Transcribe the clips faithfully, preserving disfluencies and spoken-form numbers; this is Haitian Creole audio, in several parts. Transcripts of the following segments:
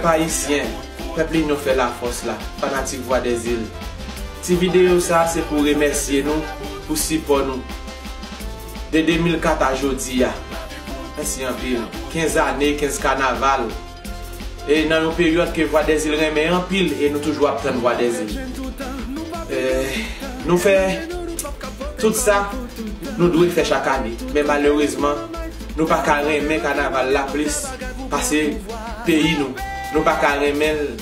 Pèp ayisyen, pèp linyon fè lafòs la, fanatik Vwadèzil. Ti videyo sa a se pou remèsye nou pou sipò nou. De de mil kat a jodi a. Mèsi anpil. Kenz ane, kenz kanaval. E nan yon peryòd ke Vwadèzil renmen anpil e nou toujou ap tann Vwadèzil. Eh, nou fè tout sa nou dwe fè chak ane. Men malerezman, nou pa ka renmen kanaval la plis pase peyi nou. Nou pa ka renmen l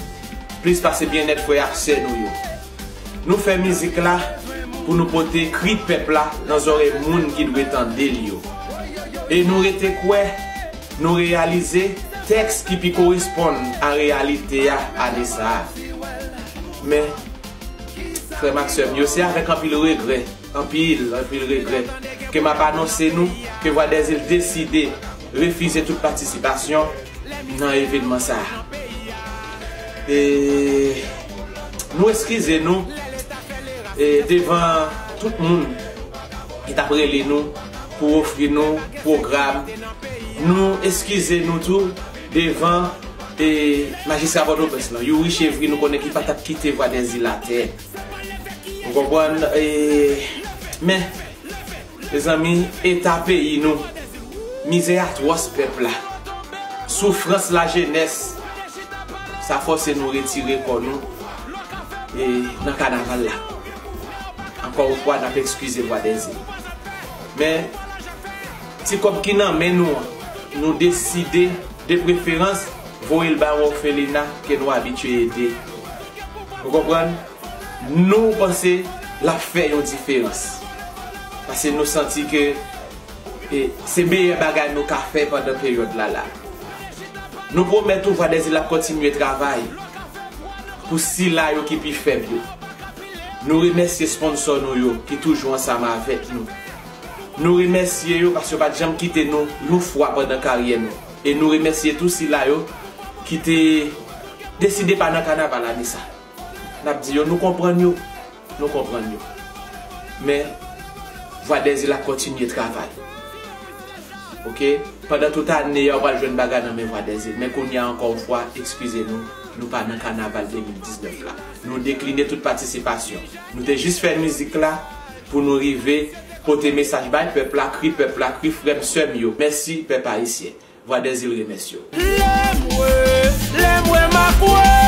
plis pase byennèt frè ak sè nou yo. Nou fè mizik la pou nou pote kri pèp la nan zòrèy moun ki dwe tande l yo. E nou rete kwè, nou reyalize tèks ki pi koresponn a reyalite a ane sa a. Men, frè m ak sè m yo, se avèk anpil regrè, anpil, anpil regrè, ke m ap anonse nou ke Vwadèzil deside refize tout patisipasyon nan evenman sa a. E nou eskize nou, e, devan tout moun ki t ap rele nou pou ofri nou pwogram. Nou eskize nou tou devan, e, majistra Pòtoprens lan, Youri Chevry, nou konnen ki pa t ap kite Vwadèzil atè. Ou konprann? E, men, mezanmi, eta peyi nou, mizè atwòs pèp la, soufrans lajenès, sa fòse nou retire kò nou, e, nan kanaval la. Ankò yon fwa, n ap eskize Vwadèzil. Men, ti kòb ki nan men nou an, nou deside, de preferans, voye l bay yon òfelina ke nou abitye ede. Ou konprann? Nou panse l ap fè yon diferans. Paske nou santi ke, e, se meyè bagay nou ka fè pandan peryòd la la. Nou pwomèt ou Vwadèzil ap kontinye travay pou sila yo ki pi fèb yo. Nou remèsye sponsò nou yo ki toujou ansanm avèk nou. Nou remèsye yo paske yo pa t janm kite nou yon fwa pandan karyè nou. E nou remèsye tou sila yo ki te deside pa nan kanaval ane sa. N ap di yo, nou konprann yo, nou konprann yo. Men, Vwadèzil ap kontinye travay. Oke? Pandan tout ane a, w pral jwenn bagay nan men Vwadèzil. Men kounye a, ankò yon fwa, eskize nou, nou pa nan kanaval de mil diznèf la. Nou dekline tout patisipasyon. Nou te jis fè mizik la pou nou rive pote mesaj bay pèp la, kri pèp la, kri frè m, sè m yo. Mèsi, pèp ayisyen. Vwadèzil remèsye w. Lè m wè, lè m wè m a kwè.